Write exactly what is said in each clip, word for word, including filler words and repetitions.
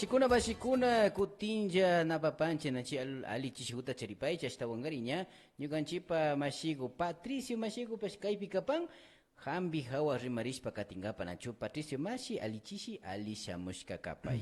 Kuna mashikuna, kutinlla napapanchi nachi al-, alli chishikuta charipaychi, ashtawankarin ña ñukanchipa mashiku Patricio mashikupash kaypi kapan, hampi hawa rimarishpa katinkapa nachu. Patricio mashi, alli chishi, alli shamushka kapay.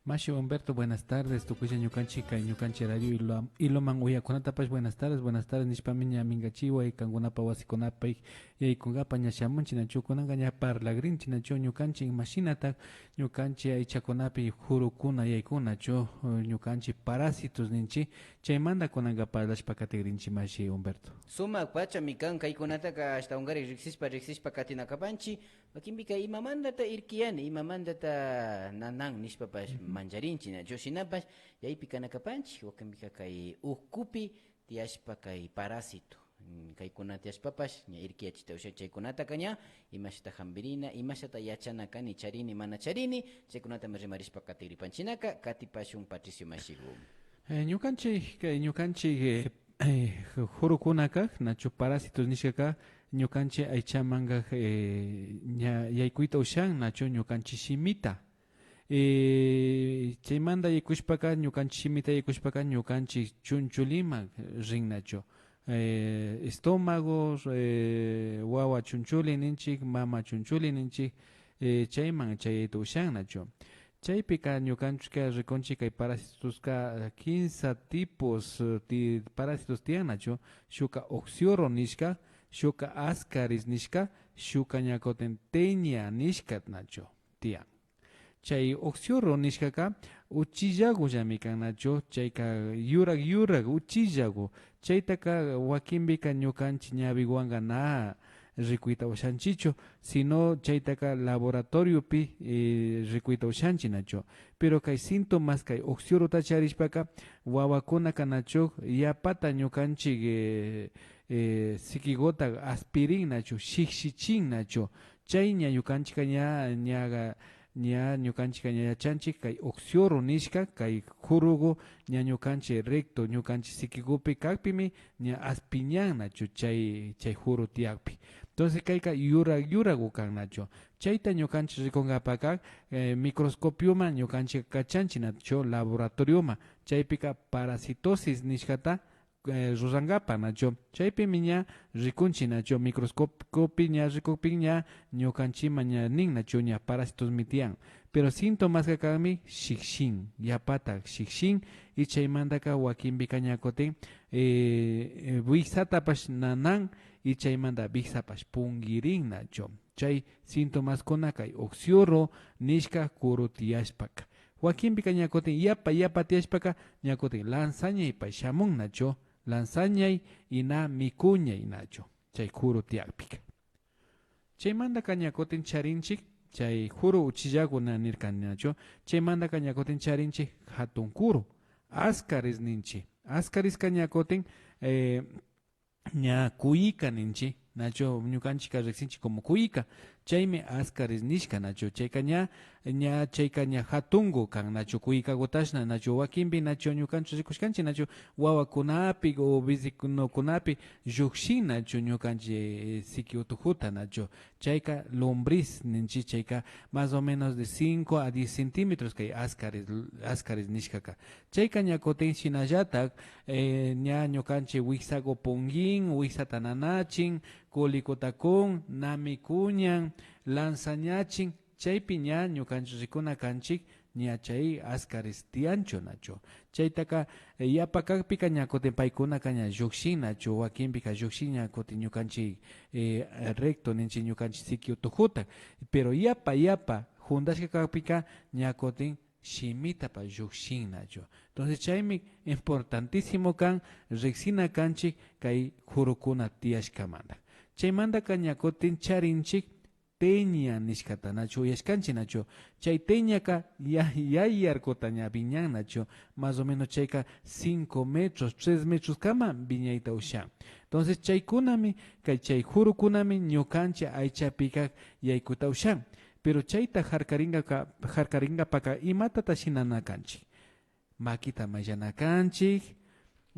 Mashi Humberto, buenas tardes. Tukuylla ñukanchi kay ñukanchi radio Ilo-, Iloman uyakunatapash buenas tardes, buenas tardes nishpami ña minkachiway kankunapa wasikunapi yaykunkapa ña shamunchi nachu. Kunanka ña parlagrinchi nachu ñukanchi imashinata ñukanchi aychakunapi hurukuna yaykun nachu, ñukanchi parásitos ninchi. Chaymanta kunanka parlashpa katigrinchi mashi Humberto. Sumak pachami kan kaykunataka ashtawankarin riksishpa riksishpa katina kapanchi. Wakinpika imamantata irkiyani, imamantata nanan nishpapash mancharinchi nachu. Shinapash yaypi kana kapanchi, wakinpika kay ukupi tiyashpa kay parásito, mm, kaykuna tiyashpapash ña irkiyachita ushan. Chaykunataka ña imashata hampirina, imashata yachana kani, charini mana charini, chaykunatami rimarishpa katigripanchinaka. Katipashun Patricio mashiku. Eh, ñukanchi, kay ñukanchi, eh, eh, hurukunaka nachu parásitos nishkaka ñukanchi aychamanka, eh, ña yaykuyta ushan nachu ñukanchi shimita. Eh, chaymanta yaykushpaka ñukanchi shimita yaykushpaka ñukanchi chunchuliman rin nachu. Eh, estómago, eh, wawa chunchuli ninchik, mama chunchuli ninchik, eh, chayman chayayta ushan nachu. Chaypika ñukanchika rikunchi kay parasitoska, eh, kinsa tipos, eh, ti-, parásitos tiyan nachu. Shukka oxioro nishka, shukka ascaris nishka, shukka ña kutin tenia nishka nachu tiyan. Chay oxioro nishkaka uchillagullami kan nachu, chayka yurak yurak uchillagu. Chaytaka wakinpika ñukanchi ñawiwanka na rikuyta ushanchichu, sino chaytaka laboratoriopi, eh, rikuyta ushanchi nachu. Pero kay síntomas, kay oxiorota charishpaka wawakunaka nachu yapata ñukanchi, eh, eh, sikiguta aspirin nachu, shikshichin nachu. Chay ña ñukanchika ña, ña ña ñukanchika ña yachanchi kay oxioro nishka, kay hurugu ña ñukanchi recto, ñukanchi sikigupi kakpimi ña aspiñan nachu chay, chay huru tiyakpi. Entonces kayka yurak yuragu kan nachu. Chayta ñukanchi rikunkapaka, eh, microscopioman ñukanchi kachanchi nachu laboratorioman. Chaypika parasitosis nishkata eh, rurankapa nachu. Chaypimi ña rikunchi nachu, microscopiopi ña rikukpi ña ñukanchiman ña nin nachu, ña parasitosmi tiyan. Pero síntomaska kanmi shikshin, yapata shikshin, y chaymantaka wakinpika ña kutin, eh, eh, wiksatapash nanan, y chaymanta wiksapash punkirin nachu. Chay síntomaskuna kay oxioro nishka kuru tiyashpaka. Wakinpika ña kutin yapa yapa tiyashpaka ña kutin lanzañaypash shamun nachu, lanzañay y na mikuñay nachu chay kuru tiyakpika. Chaymantaka ña kutin charinchik chay kuru uchillaguna nirkani nachu, chaymantaka ña kutin charinchik hatun kuru, ascaris ninchi. Ascariska ña kutin, eh, ña kuyika ninchi, nachu ñukanchika riksinchi como kuyika, chaymi ascaris nishka, nachu chayka ña, ña chayka ña hatungu kan, nachu kuyikagutashna, nachu wakinpi, nachu ñukanchi rikushkanchi, nachu wawakunapi o vecinokunapi llukshin, nachu ñukanchi, eh, siki utukuta, nachu chayka lombriz ninchi, chayka más o menos de cinco a diez centímetros kay ascaris, ascaris nishkaka. Chayka ña kutin shinallatak, eh, ña ñukanchi wiksagu punkin, wiksata nanachin, kulikuta kun, na mikuñan, lanzañachin, chaypi ña ñukanchi rikuna kanchik ña chay ascaris tiyanchu, nachu. Chaytaka, eh, yapa kakpika ña kutin paykunaka ña llukshin, nachu, wakinpika llukshin ña kutin ñukanchi, eh, recto ninchi ñukanchi siki utukuta. Pero yapa, yapa juntashka kakpika ña kutin shimitapash llukshin, nachu. Entonces chaymi importantísimo kan riksina kanchik kay kurukuna tiyashkamanta. Chaymantaka ña kutin charinchik tenia nishkata, nachu uyashkanchik, nachu. Chay teniaka ya-, yayarkuta ña wiñan, nachu. Más o menos chayka cinco metros, tres metroskama wiñayta ushan. Entonces chaykunami, kay chay kurukunami ñukanchik aychapika yaykuta ushan. Pero chayta harkaringaka, harkaringapaka imatata shinana kanchik? Makita mayllana kanchik,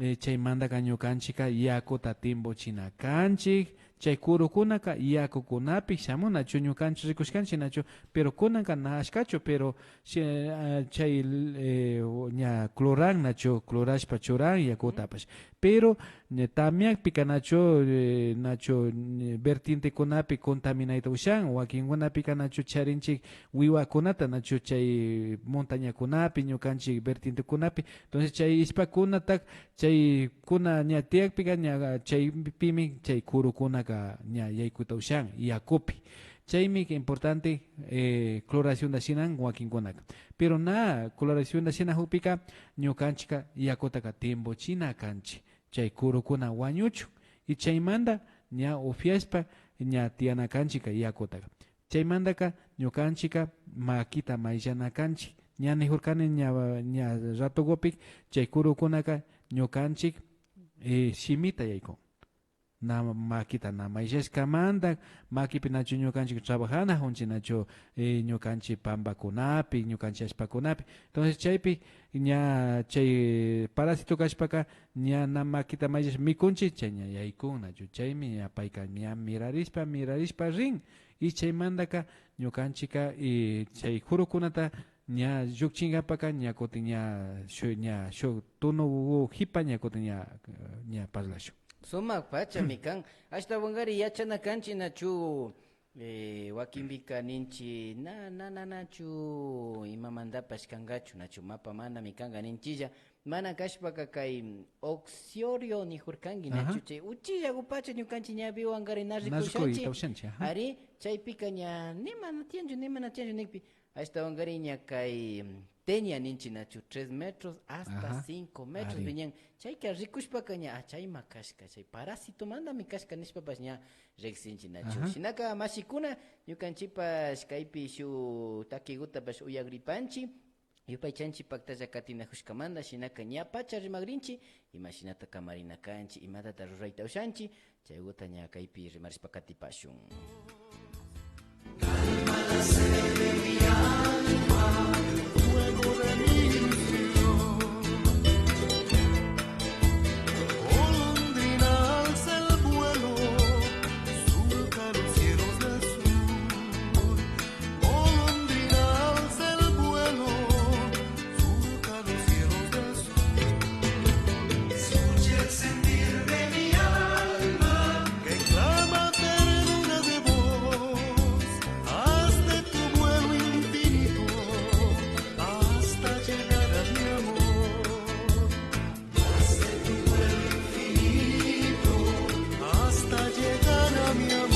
eh, chaymantaka ñukanchika yakuta timbuchina kanchik, Chay kurukunaka yakukunapi shamun nachu, ñukanchik rikushkanchik nachu, pero kunanka na ashkachu, pero shi-, ah, chay, eh, ña cloran nachu, clorashpa churan yakutapash. Pero, ña, tamyakpika nachu, eh, nachu, eh, vertientekunapi contaminayta ushan, wakinkunapika nachu charinchik wiwakunata nachu chay montañakunapi, ñukanchik vertientekunapi. Entonces, chay ishpakunata, chaykuna ña tiyakpika, ña chaypimi chay kurukunaka ña yaykuta ushan yakupi. Chaymi importante, eh, cloracionta shinan wakinkunaka. Pero na cloracionta shinakukpika, ñukanchikka yakutaka timpuchina kanchik. Chay kurukuna wañuchun. Y chaymanta ña upyashpa ña tiyana kanchikka yakutaka. Chaymantaka ñukanchikka makita mayllana kanchik. Ña nikurkani ña, ña ratokupi chay kurukunaka ñukanchik, eh, shimita yaykun. Na makita na mayllashkamanta, makipi nachu ñukanchik trabajana kunchik nachu, eh, ñukanchik pampakunapi, ñukanchik allpakunapi. Entonces chaypi ña chay parásito kashpaka ña na makita mayllash mikunchik, chay ña yaykun nachu. Chaymi ña payka ña mirarishpa, mirarishpa rin. Y chaymantaka ñukanchikka, eh, chay kurukunata ña llukchinkapaka ña kutin ña shu-, ña shuk tunu hipa ña kutin ña, ña parlashun. Sumak pachami kan. Ashtawankari yachana kanchik nachu, eh, wakinpika ninchik na, na, na, nachu imamantapash kankachu, nachu mapa manami kanka ninchilla. Mana kashpaka kay oxiorio nikurkanki, ajá, nachu chay uchillaku pacha ñukanchik ñawiwankari na, na rikuy, rikushanchik, tawshanchik, ajá. Ari, chaypika ña nima na tiyanchu, nima na tiyanchu nikpi. Ashtawankari ña kay, mm, tenia ninchik nachu, tres metros hasta, ajá, cinco metros, ari, pi ñan. Chayka rikushpaka ña, ah, chayma kashka, chay parasitomantami kashka nishpapash ña riksinchik nachu. Ajá. Shinaka mashikuna, ñukanchikpash kaypi shuk takikutapash uyakripanchik. Yupaychanchik paktalla katinakushkamanta, shinaka ñapacha rimakrinchik, imashinata kamarina kanchik, imatata rurayta ushanchik, chaykuta ña kaypi rimarishpa katipashun. Golondrina, alza el vuelo, surca los cielos del sur. Golondrina, alza el vuelo, surca los cielos del sur. Escucha el sentir de mi alma que clama ternura de voz. Haz de tu vuelo infinito hasta llegar a mi amor. Hasta llegar a mi amor.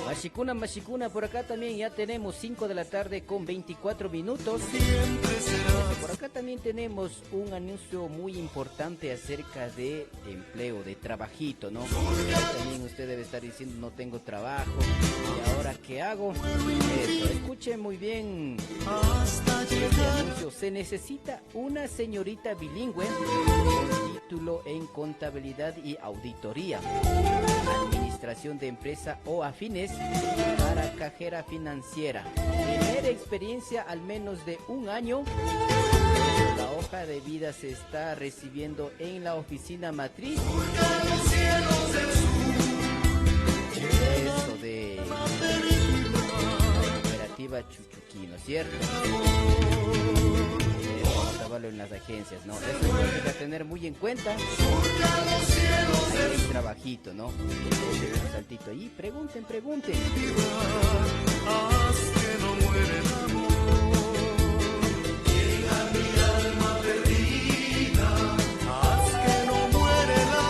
Mashikuna, mashikuna, por acá también ya tenemos cinco de la tarde con veinticuatro minutos. Por acá también tenemos un anuncio muy importante acerca de empleo, de trabajito, ¿no? También usted debe estar diciendo, "No tengo trabajo, ¿y ahora qué hago?". Eso, escuche muy bien. Este anuncio: se necesita una señorita bilingüe con título en contabilidad y auditoría, administración de empresa o afines para cajera financiera. Tener experiencia al menos de un año. La hoja de vida se está recibiendo en la oficina matriz. Eso de cooperativa Chuchuquí, ¿no es cierto? Eh, vamos a verlo en las agencias, ¿no? Eso es lo que hay que tener muy en cuenta. Ahí hay trabajito, ¿no? Un saltito ahí. Pregunten, pregunten. Haz que no muere el amor. Llega mi alma perdida. Haz que no muere el amor.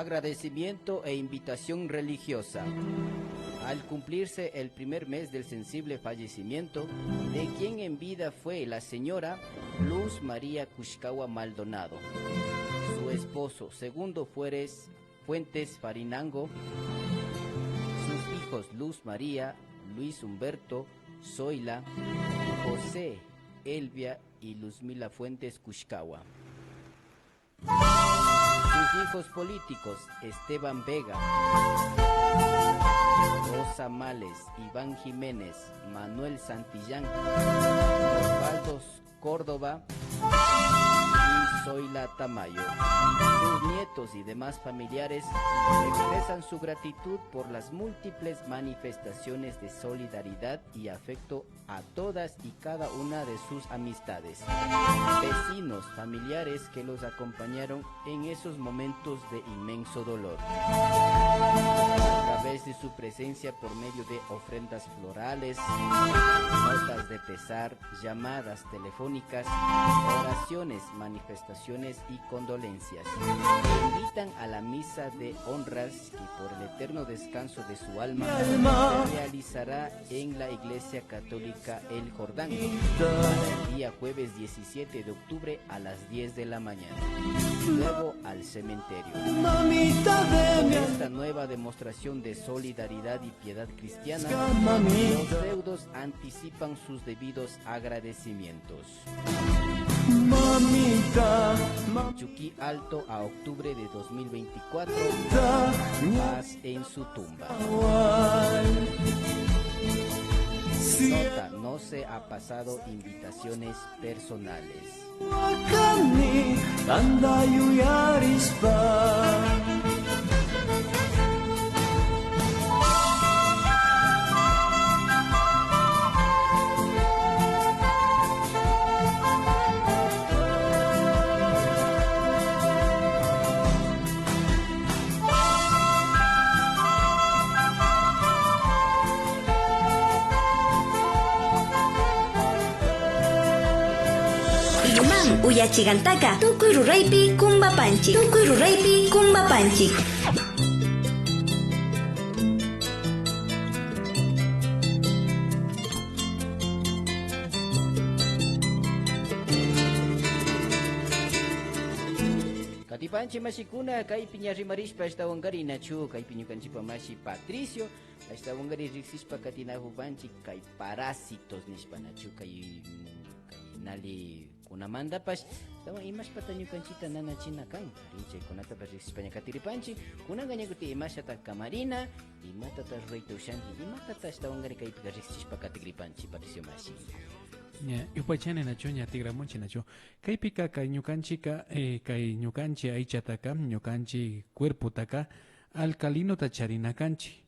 Agradecimiento e invitación religiosa. Al cumplirse el primer mes del sensible fallecimiento de quien en vida fue la señora Luz María Kushkawa Maldonado, su esposo Segundo Fueres, Fuentes Farinango, sus hijos Luz María, Luis Humberto, Zoila, José, Elvia y Luzmila Fuentes Kushkawa. Sus hijos políticos, Esteban Vega, Rosa Males, Iván Jiménez, Manuel Santillán, Osvaldo Córdoba y Zoila Tamayo. Sus nietos y demás familiares expresan su gratitud por las múltiples manifestaciones de solidaridad y afecto a todas y cada una de sus amistades, vecinos, familiares que los acompañaron en esos momentos de inmenso dolor. A través de su presencia por medio de ofrendas florales, notas de pesar, llamadas telefónicas, oraciones, manifestaciones y condolencias. Invitan a la misa de honras que por el eterno descanso de su alma se realizará en la Iglesia Católica El Jordán, para el día jueves diecisiete de octubre a las diez de la mañana, luego al cementerio. Con esta nueva demostración de solidaridad y piedad cristiana, los deudos anticipan sus debidos agradecimientos. Mamita, Chuquí Alto a octubre de dos mil veinticuatro, paz en su tumba. Nota, no se ha pasado invitaciones personales. Wakami tanta yuyarishpa. Iluman uyachigantaka tukuy ruraypi kumbapanchik, tukuy ruraypi kumbapanchik. Katipanchik mashikuna, kaypi ña rimarishpa ashtawankari nachu, kaypi ñukanchikpa mashi Patricio ashtawankari riksishpa katinajupanchik kay parásitos nishpa nachu, kay, mm, kay nalikunamantapash ashtawan imashpata ñukanchikta nanachina kan. Ari, chaykunatapash riksishpa ña katiripanchik. Kunanka ña kutin imashata kamarina, imatata rurayta ushanki, imatata ashtawankari kaypika riksishpa katigripanchik, Patricio mashi. Ña, yupaychani nachu, ña tigramunchik nachu. Kaypika kay ñukanchikka, eh, kay ñukanchik aychataka, ñukanchik cuerpotaka alcalinota charina kanchik.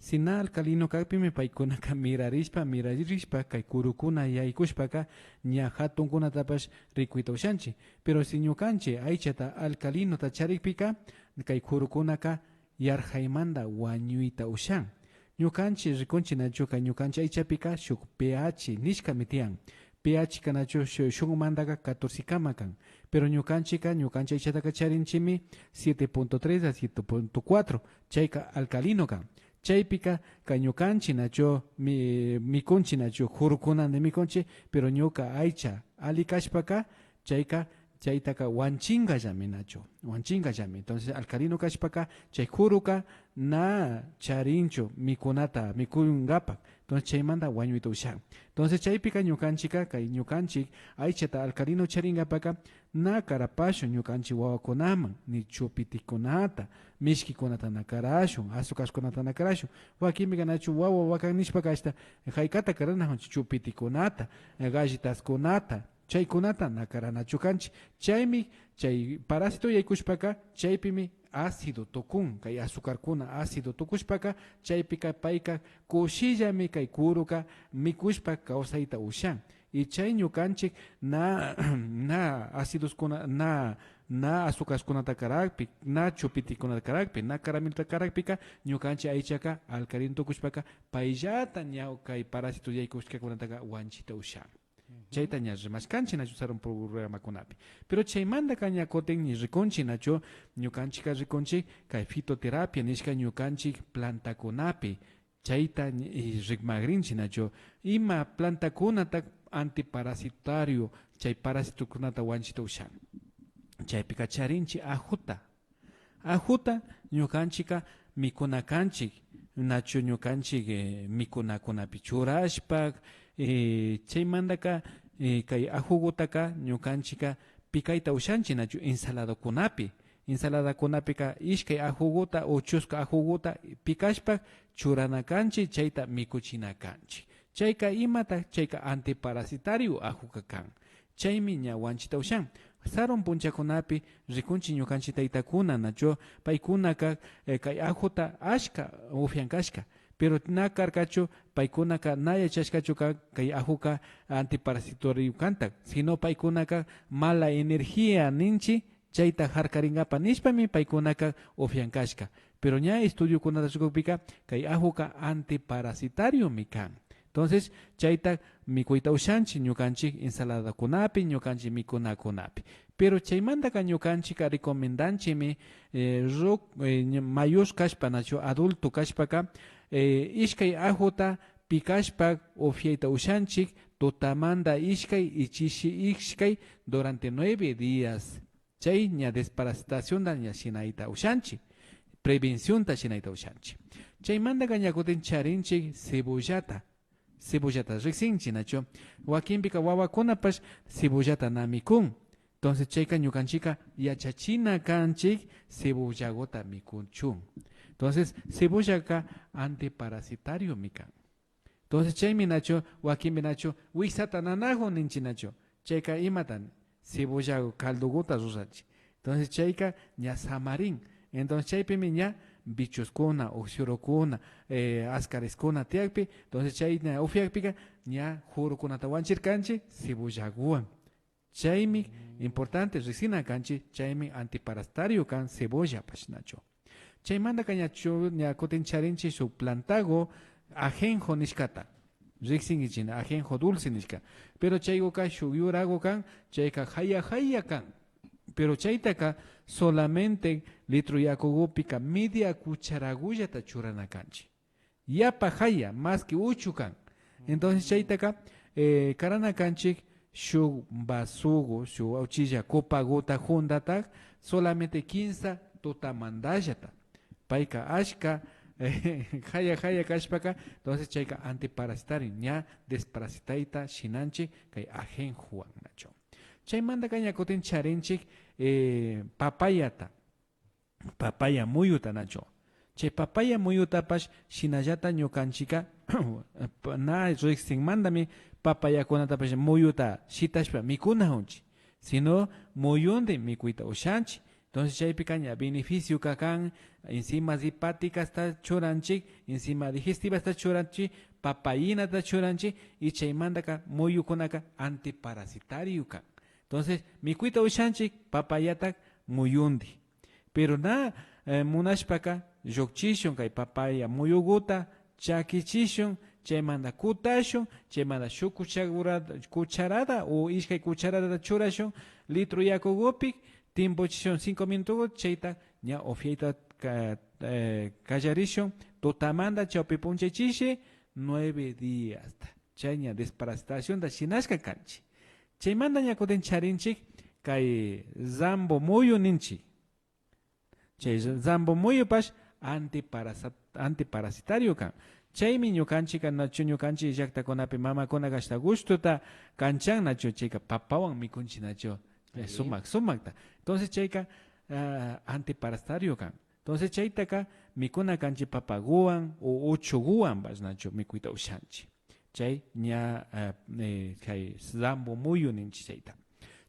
Si na alcalino kakpimi paykunaka mirarishpa, mirarishpa, kay kurukuna yaykushpaka ña jatunkunatapash rikuyta ushanchik. Pero si ñukanchik aychata alcalinota charikpika, kay kurukunaka yarjaymanta wañuyta ushan. Ñukanchik rikunchik nachuka, ñukanchik aychapika shuk pH nishkami tiyan. pH kanachu shu-, shukmantaka catorce kama kan. Pero ñukanchikka, ñukanchik aychataka charinchikmi siete punto tres a siete punto cuatro. Chayka alcalino kan. Chaypika, ka ñukanchik nachu mi-, mikunchik nachu, jurukuna de mikunchik, pero ñuka aycha alli kashpaka, chayka, chaytaka wanchinkallami nachu, wanchinkallami. Entonces, alcalino kashpaka, chay juruka na charinchu mikunata mikunkapak. Entonces, chaymanta wañuyta ushan. Entonces, chaypika ñukanchikka, kay ñukanchik aychata alcalino charinkapaka, na karapashun ñukanchik wawakunaman, ni chupitikunata, mishkikunata na karashun, azucarkunata na karashun. Wakinpika nachu wawa wakan nishpaka ashta jaykata karanajunchik, chupitikunata, galletaskunata, chaykunata na karanachu kanchik. Chaymi chay parásito yaykushpaka, chaypimi ácido tukun, kay azucarkuna ácido tukushpaka, chaypika payka kushillami kay kuruka mikushpa kawsayta ushan. Y chay ñukanchik na, na acidoskuna, na, na azucarskunata karakpi, na chupitikunata karakpi, na caramelota karakpika, ñukanchik aychaka alcalino tukushpaka, payllata ña kay parásito yaykushkakunataka wanchita ushan. Chayta ña rimashkanchik nachu sarun programakunapi. Pero chaymantaka ña kutin ña rikunchik nachu, ñukanchikka rikunchik kay fitoterapia nishka ñukanchik plantakunapi. Chayta ña, eh, rikmagrinchik nachu, ima plantakunata antiparasitario, chay parasitokunata wanchita ushan. Chaypika charinchik ajuta. Ajuta ñukanchikka mikuna kanchik, nachu ñukanchik, eh, mikunakunapi churashpa, eh, chaymantaka, eh, kay ajugutaka ñukanchikka pikayta ushanchik, nachu ensaladakunapi. Ensaladakunapika ishkay ajuguta o chusku ajuguta pikashpa churana kanchik, chayta mikuchina kanchik. Chayka imata? Chayka antiparasitario ajuka kan. Chaymi ña wanchita ushan. Sarun punchakunapi rikunchik ñukanchik taytakuna, nachu, paykunaka, eh, kay ajuta ashka upian kashka. Pero na karkachu, paykunaka na yachashkachu kan kay ajuka antiparasitario kanta, sino paykunaka mala energía ninchik, chayta harkaringapa nishpami paykunaka upian kashka. Pero ña estudiokunata rikukpika kay ajuka antiparasitariomi kan. Entonces, chayta mikuyta ushanchik ñukanchik ensaladakunapi, ñukanchik mikunakunapi. Pero chaymantaka ñukanchikka recomendanchikmi, eh, ruk-, eh, ña-, mayor kashpa, nachu, adulto kashpaka, eh, ishkay ajuta pikashpa upiayta ushanchik tutamanta ishkay y chishi ishkay durante nueve días. Chay ña desparasitacionta ña shinayta ushanchik, prevencionta shinayta ushanchik. Chaymantaka ña kutin charinchik cebollata. Cebollata riksinchik, nachu? Wakinpika wawakunapash cebollata na mikun. Entonces chayka ñukanchikka yachachina kanchik cebollaguta mikuchun. Entonces cebollaka antiparasitariomi kan. Entonces chaymi nachu, wakinpi nachu wiksata nanajun ninchik nachu. Chayka imata? Cebolla caldoguta ruranchik. Entonces chayka ña samarin. Entonces chaypimi ña bichoskuna, usurukuna, eh, ascareskuna tiyakpi, entonces chay ña upiakpika ña jurukunata wanchirkanchik cebollaguwan. Chaymi importante riksina kanchik, chaymi antiparasitario kan cebollapash nachu. Chaymantaka ña chu-, ña kutin charinchik shuk plantagu ajenjo nishkata. Riksinkichik na ajenjo dulce nishka. Pero chayguka shuk yuragu kan, chayka jaya jaya kan. Pero chaytaka solamente litro yakugupika media cucharagullata churana kanchik. Yapa jaya, más que uchu kan. Entonces chaytaka, eh, karana kanchik shuk vasogu, shuk uchilla copaguta jundata solamente kinsa tutamandallata. Payka ashka, eh, jaya jaya kashpaka, entonces chayka antiparasitario, ña desparasitayta shinanchik kay ajenjowan nachu. Chaymantaka ña kutin charinchik, eh, papayata. Papaya muyuta nachu. Chay papaya muyutapash shinallata ñukanchikka na riksinmantami papayakunatapash muyuta shitashpa mikunajunchik, sino muyundi mikuyta ushanchik. Entonces chaypika ña beneficioka kan, enzimas hepáticasta churanchik, enzimas digestivasta churanchik, papayinata churanchik, y chaymantaka muyukunaka antiparasitario kan. Entonces mikuyta ushanchik papayata muyundi. Pero na, eh, munashpaka llukchishun kay papaya muyuguta, chakichishun, chaymanta kutashun, chaymanta shuk cuchagura-, cucharada o ishkay cucharadata churashun litro yakugupi, timpuchishun cinco minutogu, chayta ña upiayta ka-, eh, kallarishun, tutamanta chawpi punchaychishi nueve díasta. Chay ña desparasitacionta shinashka kanchik. Chaymanta ña kutin charinchik kay zambo muyu ninchik. Chay zambo muyupash antiparasa-, antiparasitario kan. Chaymi ñukanchikka nachu ñukanchik llaktakunapi mamakuna kashta gustuta kanchan nachu chayka papawan mikunchik nachu. Eh, sumak sumakta. Entonces chayka, ah, antiparasitario kan. Entonces chaytaka mikuna kanchik papaguwan o uchuguwanpash nachu mikuyta ushanchik. Chay ña, ah, eh, kay zambo muyu ninchik chayta.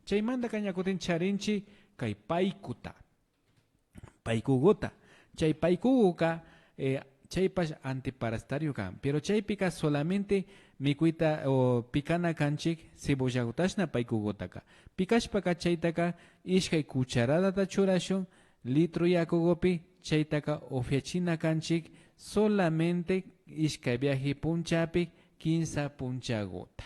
Chaymantaka ña kutin charinchik kay paykuta. Paykuguta. Chay paykuguka, eh, chaypash antiparasitario kan. Pero chaypika solamente mikuyta o pikana kanchik cebollagutashna paykugutaka. Pikashpaka chaytaka ishkay cucharadata churashun litro yakugupi, chaytaka upiachina kanchik solamente ishkay viaje punchapi kinsa punchaguta.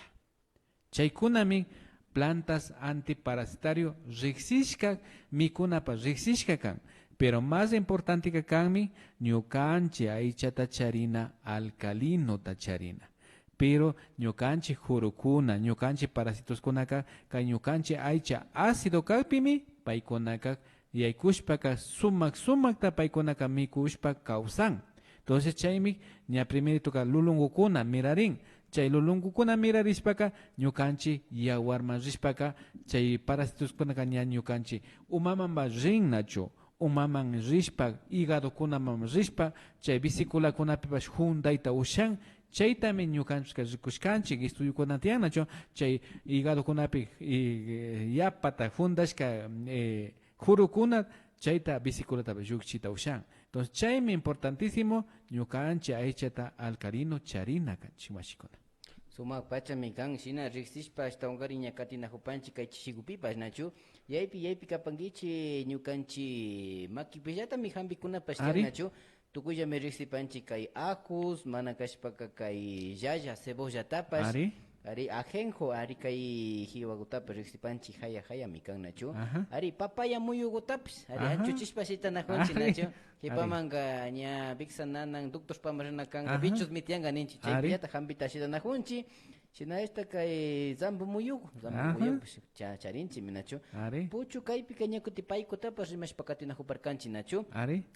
Chaykunami plantas antiparasitario riksishka, mikunapa riksishka kan. Pero más importanteka kanmi ñukanchik aychata charina, alcalinota charina. Pero ñukanchik kurukuna, ñukanchik parasitoskunaka kay ñukanchik aycha ácido kakpimi paykunaka yaykushpaka sumak sumakta paykunaka mikushpa kawsan. Entonces chaymi ña primeritoka lulungukuna mirarin. Chay lulungukuna mirarishpaka ñukanchik yawarman rishpaka chay parasitoskunaka ña ñukanchik umamanpash rin nachu. Umaman rishpa, hígadokunaman rishpa, chay vesículakunapipash jundayta ushan. Chaytami ñukanchikka rikushkanchik, estudiokuna tiyan nachu, chay hígadokunapi, eh, yapata jundashka, eh, kurukuna, chayta vesículatapash llukchita ushan. Entonces chaymi importantísimo ñukanchik aychata alcalino charina kanchik, mashikuna. Sumak pachami kan, shina riksishpa ashtawankarin ña katinakupanchik kay chishikupipash, nachu? Yaypi, yaypi kapankichik ñukanchik makipillatami hampikunapash tiyan, nachu? Tukuyllami riksipanchik kay ajos, mana kashpaka kay llalla cebollatapash. Ari, ajenjo, ari, kay kiwakutapash riksipanchik, haya, hayami kan, nachu? Ari, papaya muyukutapash, ari, anchuchishpa shitanakunchik, nachu? Kipamanka ña wiksa nanan, doctorpaman rina kanka, bichos mitianka ninchik, chaypillata hampita shitanakunchik. Shinallata kay zambo muyuku, zambo muyukupash cha-, charinchikmi, nachu? Puchu kaypika ña kutin paykutapash rimashpa katinakuparkanchik, nachu?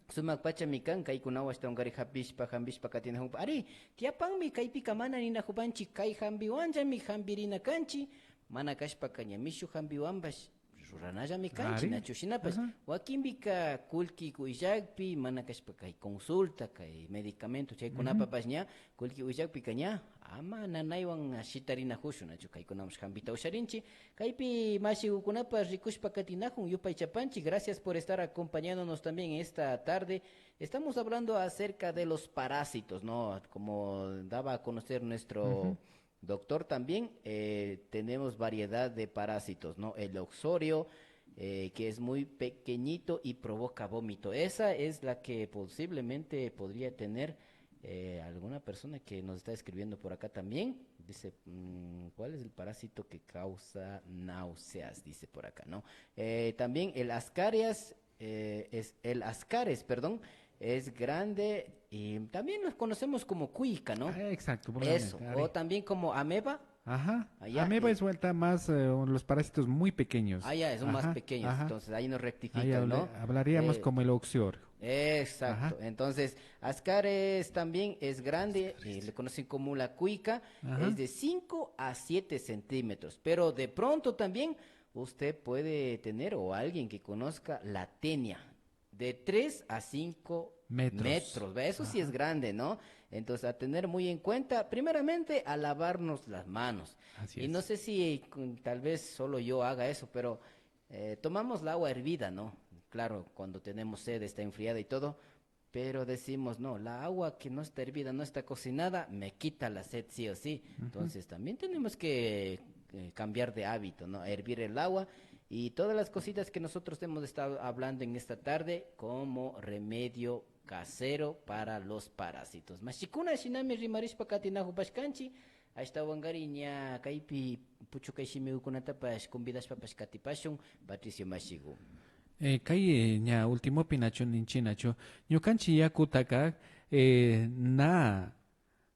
Sumak pachami kan, kaykunawan ashtawankarin hapishpa, hampishpa katinakupa. Ari, tiyapanmi, kaypika mana ninakupanchik, kay hampiwanllami hampirina kanchik, mana kashpaka ña mishu hampiwanpash ruranallami kanchik, nachu? Shinapash, wakinpika kullki willakpi, mana kashpa kay consulta, kay medicamento, chaykunapapash ña kullki willakpika ña ama nanaywan shitarinakushun, nachu? Kaykunamanpash hampita usharinchik. Kaypi mashikukunapash rikushpa katinakun, yupaychapanchik. Gracias por estar acompañándonos también esta tarde. Estamos hablando acerca de los parásitos, ¿no? Como daba a conocer nuestro doctor también, eh, tenemos variedad de parásitos, ¿no? El oxorio, eh, que es muy pequeñito y provoca vómito. Esa es la que posiblemente podría tener, eh, alguna persona que nos está escribiendo por acá también. Dice, mm, ¿cuál es el parásito que causa náuseas? Dice por acá, ¿no? Eh, también el ascarias, eh, es el ascaris, perdón, es grande y también los conocemos como cuica, ¿no? Ah, exacto, por la... Eso, o también como ameba. Ajá. Ameba, eh, es vuelta más, eh, los parásitos muy pequeños. Ah, ya, son más pequeños, entonces ahí nos rectifican, ¿no? Hablaríamos como el oxorio. Exacto. Entonces, ascaris también es grande, eh, le conocen como la cuica, es de cinco a siete centímetros, pero de pronto también usted puede tener, o alguien que conozca, la tenia, de tres a cinco metros. Metros. Ve, eso sí es grande, ¿no? Entonces, a tener muy en cuenta, primeramente, a lavarnos las manos. Así es. Y no sé si, mm, tal vez solo yo haga eso, pero, eh, tomamos la agua hervida, ¿no? Claro, cuando tenemos sed, está enfriada y todo, pero decimos, "No, la agua que no está hervida, no está cocinada, me quita la sed sí o sí". Entonces, también tenemos que, eh, cambiar de hábito, ¿no? Hervir el agua y todas las cositas que nosotros hemos estado hablando en esta tarde como remedio casero para los parásitos. Mashikuna, shinami rimarishpa katinakupashkanchik. Ashtawankarin ña kaypi puchukay shimikukunatapash convidashpapash katipashun, Patricio mashiku. Eh, kay, eh, ña ultimopi nachu ninchik nachu, ñukanchik yakutaka, eh, na,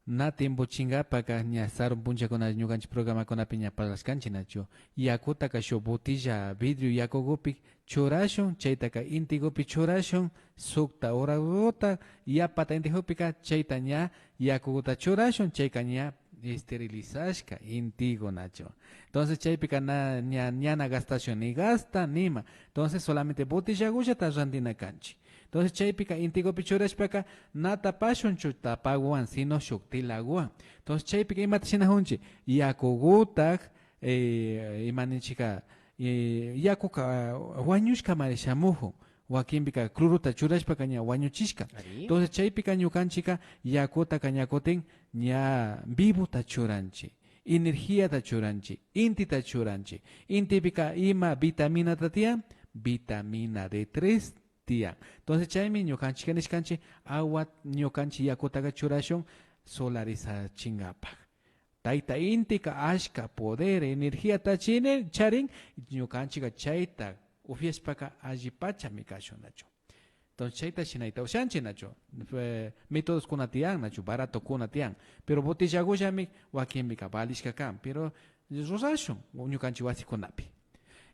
na timpuchinkapaka ña sarun punchakuna ñukanchik programakunapi ña parlashkanchik nachu. Yakutaka shuk botella vidrio yakukupi churashun, chaytaka intikupi churashun, sukta uragota yapata intikukpika chayta ña yakukuta churashun, chayka ña esterilizashka intiku nachu. Entonces chaypika na, ña, ña na gastashun ni gasta nima. Entonces solamente botellakullata rantina kanchik. Entonces chaypika intikupi churashpaka na tapashunchu tapakuwan, sino shuk tilakuwan. Entonces chaypika imata shinakunchik, yakukutak, eh, ima ninchikka, eh, yakuka wañushkamari shamukun. Wakinpika clorota churashpaka ña wañuchishka. Entonces chaypika ñukanchikka yakutaka ña kutin ña vivota churanchik, energiata churanchik, intita churanchik. Intipika ima vitaminata tiyan, vitamina D tres tiyan. Entonces chaymi ñukanchikka nishkanchik, agua, ñukanchik yakutaka churashun solarizachingapa. Tayta Intika ashka poder, energiata chini- charin, ñukanchikka chayta upiashpaka allipachami kashun nachu. Entonces, chayta shinayta ushanchik nachu. Eh, métodoskuna tiyan nachu, baratokuna tiyan. Pero botellagullami wakinpika valishka kan. Pero rurashun ñukanchik wasikunapi.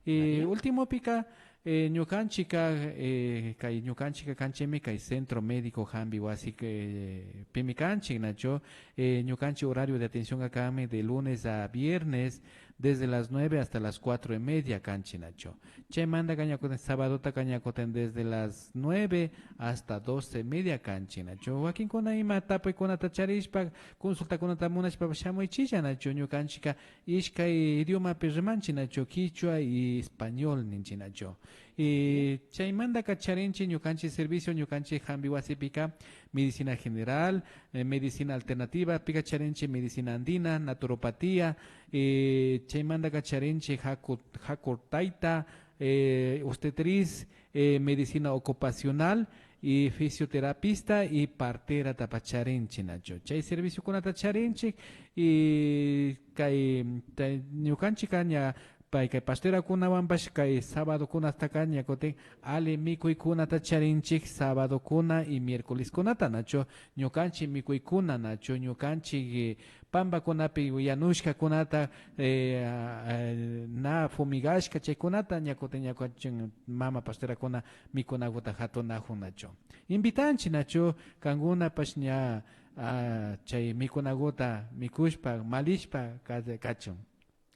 Y últimopika, eh, ñukanchikka, eh, kay ñukanchikka kanchikmi kay centro médico jambi wasi, eh, pimi kanchik nachu. Eh, ñukanchik horario de atención kanmi de lunes a viernes, desde las nueve hasta las cuatro y media kanchik nachu. Chaymantaka ña kutin sabadotaka ña kutin desde las nueve hasta doce y media kanchik nachu. Wakinkuna ima tapuykunata charishpa, consultakunata munashpa shamuychilla nachu. Ñukanchikka ishkay idiomapi rimanchik nachu, kichwa y español ninchik nachu. Y chaymantaka charinchik ñukanchik servicio, ñukanchik jambi wasipika medicina general, eh, medicina alternativa, pika charinchik medicina andina, naturopatía, eh, chaymantaka charinchik jaku- jakurtayta, eh, obstetriz, eh, medicina ocupacional y fisioterapista y parteratapash charinchik nachu. Chay serviciokunata charinchik y kay, kay ñukanchikka ña pay kay parterakunawanpash kay sabadokunataka ña kutin alli mikuykunata charinchik sabadokuna y miércoleskunata nachu. Ñukanchik mikuykuna nachu, ñukanchik, eh, pampakunapi yanushkakunata, eh, ah, ah, na fumigashka chaykunata ña kutin ña kutin mama pasterakuna mikunaguta jatunajun nachu. Invitanchik nachu, kankunapash ña, ah, chay mikunaguta mikushpa malishpa ka- kachun.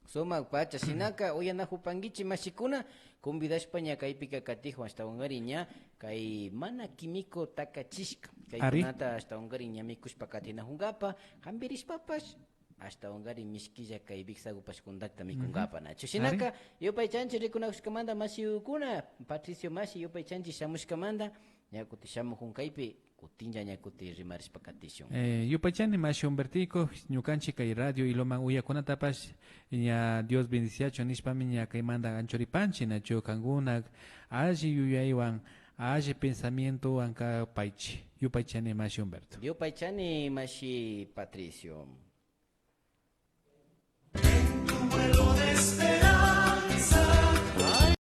Sumak pacha. Shinaka uyanajupankichik mashikuna, convidashpa ña kaypika katijun ashtawankarin ña kay mana químico takachishka kaykunata ashtawankarin ña mikushpa katinajunkapa, jambirishpapash ashtawankarin mishkilla kay wiksagupash kuntakta mikunkapa nachu. Shinaka yupaychanchik rikunajushkamanta mashikuna, Patricio mashi yupaychanchik shamushkamanta, ña kutin shamujun kaypi. Kutinlla ña kutin rimarishpa katishun. Eh, yupaychani mashi Humbertico, ñukanchik kay radio Ilumán uyakunatapash ña Dios bendiciachun nishpami ña kaymanta anchuripanchik nachu, kankuna alli yuyaywan, alli pensamientowan kapaychik. Yupaychani mashi Humberto. Yupaychani mashi Patricio.